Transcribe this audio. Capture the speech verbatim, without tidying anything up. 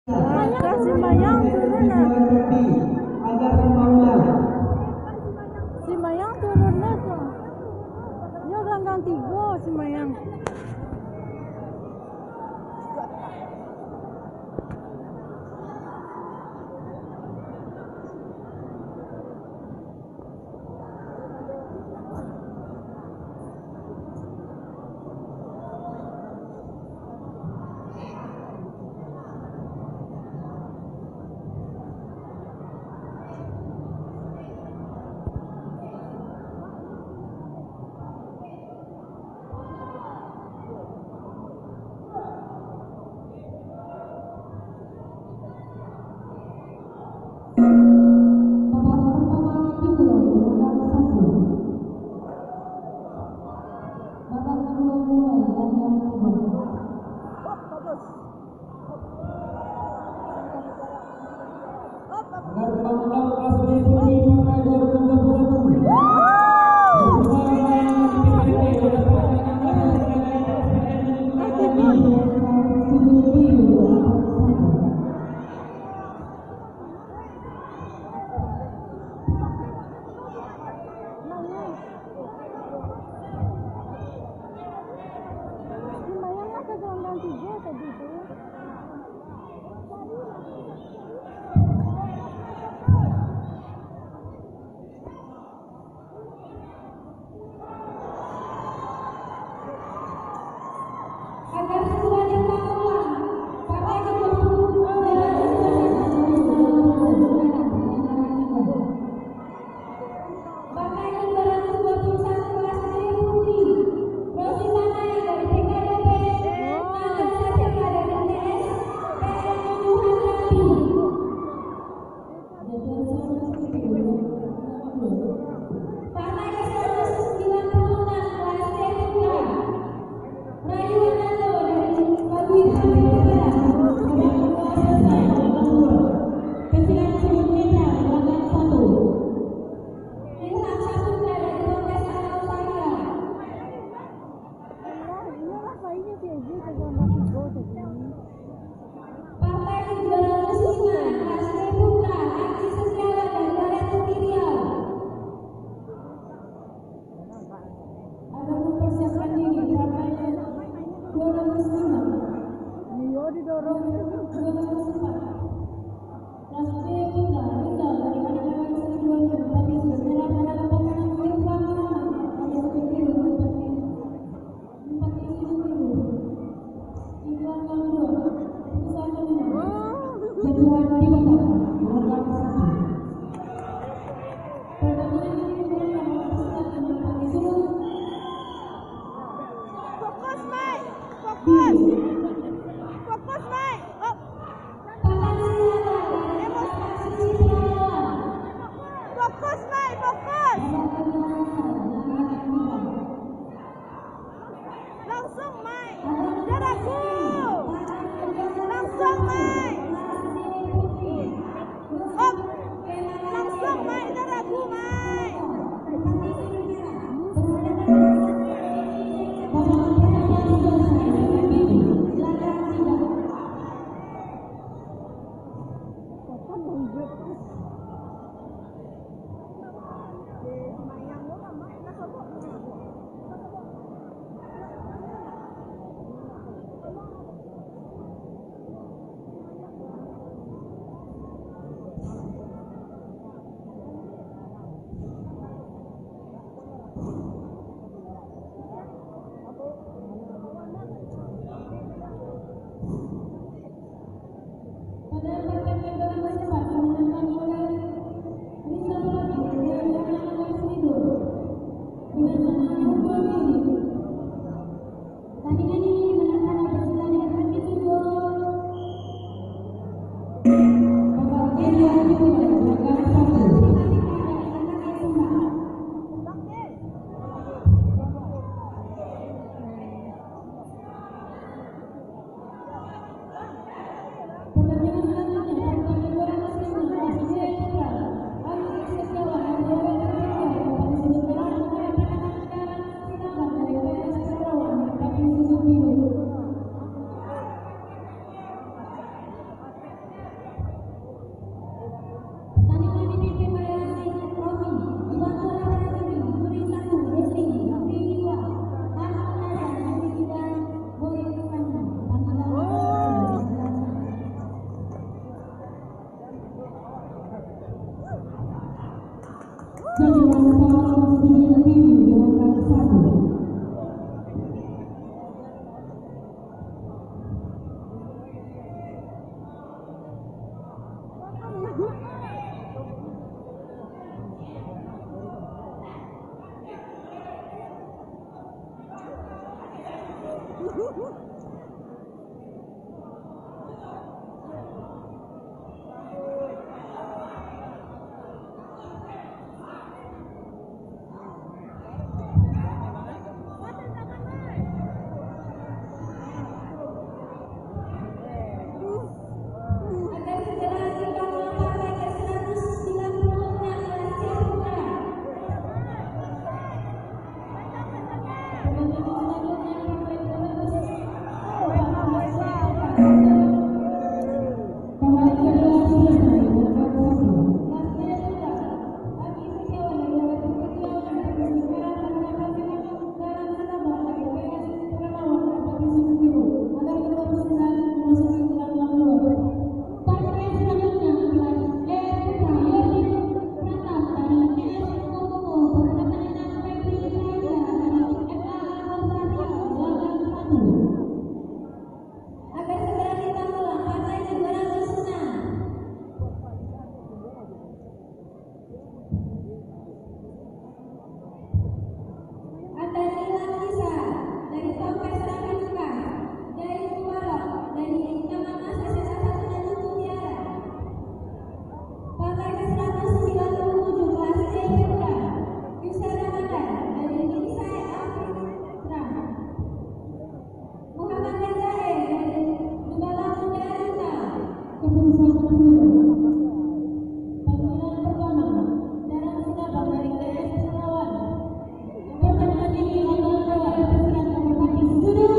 Mayang turun lah. Si Mayang turun lah tu. Yo, gelanggang tigo si Mayang. Lumayan lah ke gelombang tiga tadi tu. Partai dua ratus lima, Partai Putra, Aji Setiawan dari Barisan Riau. Ada mempersiapkan diri, partainya dua ratus lima. Iya, didorong. Dua ratus empat. Partai Putra, Rizal dari Barisan Riau, Bupati Sumatera Barat, Bupati Sumatera Barat. Fokus, Mai. Fokus. Fokus, Mai. Op. Fokus, Mai, fokus. Langsung, Mai. Daraku. Langsung, Mai. Op. Langsung, Mai, daraku, Mai. Panggilan pertama, Darang Singabang dari T S Sarawan. Pertandingan ini akan dilakukan pada pertandingan sudah.